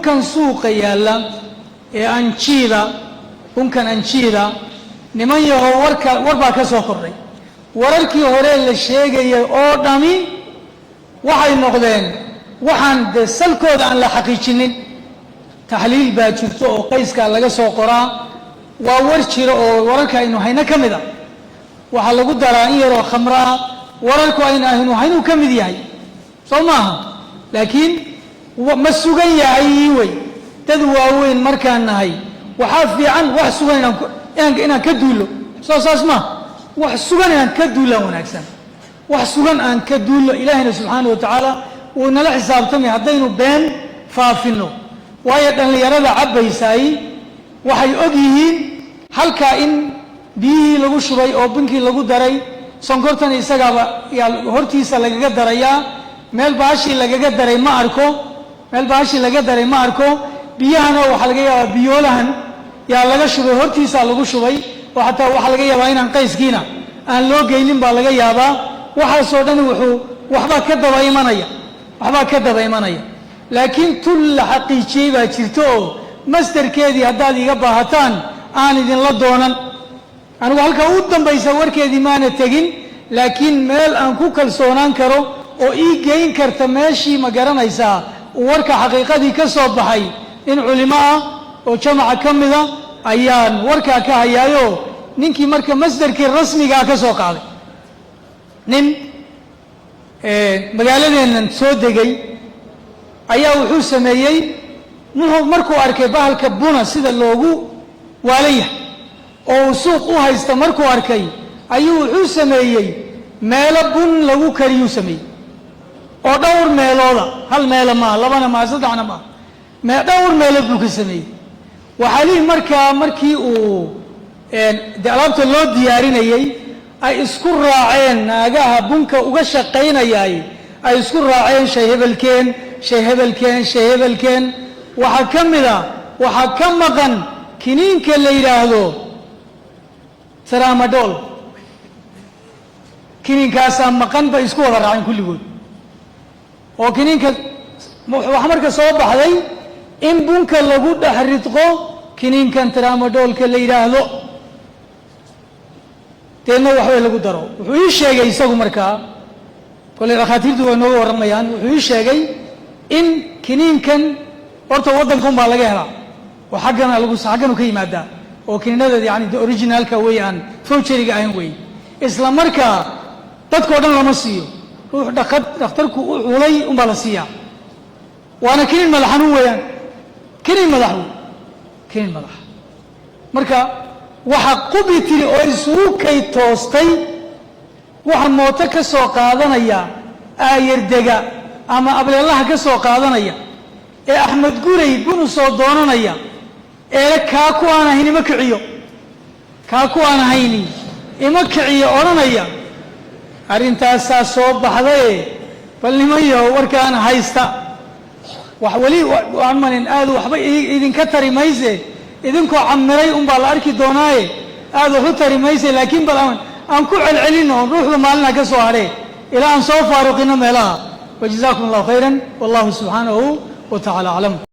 Bunkan suuqa yaalla ee anjiida, bunkan anjiida, niman yahow, warka war baa ka soo kordhay. Wararkii hore la sheegayay oo dhami waxay noqdeen waxaan dee salkooda aan la xaqiijinin. Taxliil baa jirto oo qayskaa laga soo qoraa, waa war jiro oo wararka aynu hayno ka mid a. Waxaa lagu daraa in yaroo khamro ah, wararku aynu haynuu ka mid yahay, soo maaha? Laakiin ma sugan yahay wey? Dad waaweyn markaan nahay, waxaa fiican wax sugan inaan ka duullo. Soo saas maaha? Wax sugan inaan ka duullaan wanaagsan, wax sugan aan ka duullo. Ilaahayna subxaana wa tacaala wuu nala xisaabtamay haddaynu been faafinno, waayo dhallinyarada cabbaysaay waxay og yihiin halkaa in biyihii lagu shubay oo bunkii lagu daray, sonkortana isagaaba yaa hortiisa lagaga darayaa. Meel baashii lagaga daray ma arko, meel baashii laga daray ma arko. Biyahana waxaa laga yaabaa biyoolahan yaa laga shubay, hortiisaa lagu shubay, oo xataa waxaa laga yaabaa inaan qayskiina aan loo geynin baa laga yaabaa. Waxaasoo dhan wuxuu waxbaa ka daba imanaya, waxbaa ka daba imanaya. Laakiin tul la xaqiijiyey baa jirto oo mastarkeedii haddaad iga baahataan aan idinla doonan. Anigu halkaa u dambaysa warkeedii maana tegin, laakiin meel aan ku kalsoonaan karo oo ii geyn karta meeshii, ma garanaysaa, uu warka xaqiiqadii ka soo baxay, nin culimo ah oo jamaca ka mida ayaan warkaa ka hayaayo. Ninkii marka masdarkii rasmigaa ka soo qaaday, nin magaaladeennan soo degay ayaa wuxuu sameeyey, muxuu markuu arkay bahalka buna sida loogu waalan yahay oo uu suuq u haysta, markuu arkay ayuu wuxuu sameeyey meelo bun lagu kariyuu sameeyey oo dhowr meelooda, hal meelo maaha, labana maaha, saddexna maaha, dhowr meelood buu ka sameeyey. Waxaa lihi markaa markii uu de alaabta loo diyaarinayey ay isku raaceen naagaha bunka uga shaqaynayay, ay isku raaceen shay hebelkeen, shay hebelkeen, shay hebelkeen. Waxaa ka mid a, waxaa ka maqan kiniinka la yidhaahdo tramadol. Kiniinkaasaa maqan bay isku wada raaceen kulligood. Oo kiniinka waxaa marka soo baxday in bunka lagu dhex ridqo kiniinkan tramadolka la yidhaahdo, deedna waxbay lagu daro. Wuxuu ii sheegay isagu markaa, kolley dhakhaatiirtu way nooga warramayaan, wuxuu ii sheegay in kiniinkan horta waddanka un baa laga helaa oo xaggana lagu xagganu ka yimaadaa, oo kiniinadeeda yani de originalka wey, aan forgeryga ahayn wey. Isla markaa dadkao dhan lama siiyo, ruux dhakhtarku u xulay unbaa la siiyaa. Waana kiniin madax xanuun weeyaan, kiniin madax wey, kiniin madax. Marka waxa qubi tiri oo isugu kay toostay, waxa mooto ka soo qaadanaya aayardega ama ableelaha ka soo qaadanaya ee Axmed Gurey bunu soo doonanaya eele kaa ku aan ahayn ima kiciyo, kaa ku aan ahayni ima kiciyo odhanaya. Arrintaasaa soo baxdaye, bal niman yahow, warkaan haysta wax weli waan malin aad waxba idinka tari mayse, idinkoo camiray unbaa la arki doonaaye, aad wax u tari mayse. Laakiin bal aan ku celcelino oon ruuxda maalina ka soo hadhee ilaa aan soo faaruqino meelaha. Wajazaakum allahu khayran, wallahu subxaanahu wa tacala aclam.